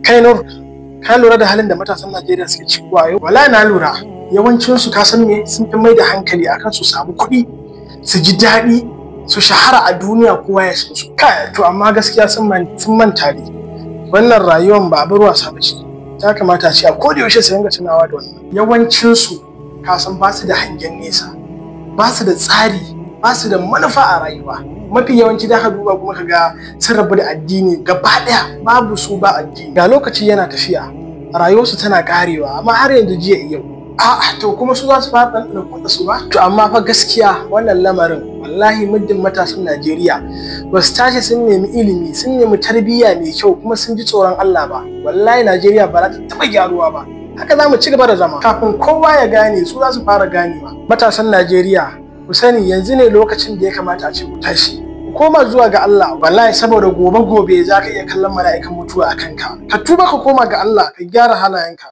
Kai Nur, ka lura da halin da matasan Najeriya suke ciki wayo? Wallahi na lura, yawancin su, ka san me, sun fi mai da hankali akan su samu kuɗi, su ji daɗi, su shahara a duniya, kowa ya san su. Kai, to amma gaskiya sun manta ne. Wannan rayuwar ba abin wasa ba ce. Ya kamata a ce a koda yaushe su dinga tunawa da wannan. Yawancin su, ka san, ba su da hangen nesa, ba su da tsari, ba su da manufa a rayuwa. Mafi yawanci da ka duba kuma ka ga sun rabu da addini gaba ɗaya, babu su ba addini. Ga lokaci yana tafiya, rayuwarsu tana karewa, amma har yanzu jiya yau. A'a, to kuma su za su fara ɗanɗana kuɗa su ba. To amma fa gaskiya wannan lamarin, wallahi muddin matasan Najeriya ba su tashi sun nemi ilimi, sun nemi tarbiyya mai kyau, kuma sun ji tsoron Allah ba, wallahi Najeriya ba za ta taɓa gyaruwa ba. Haka za mu ci gaba da zama. Kafin kowa ya gane, su za su fara ganewa. Matasan Najeriya, ku sani, yanzu ne lokacin da ya kamata a ce ku tashi, ku koma zuwa ga Allah. Wallahi saboda gobe gobe za ka iya kallon mala'ikan mutuwa a kanka. Ka tuba, ka koma ga Allah, ka gyara halayenka.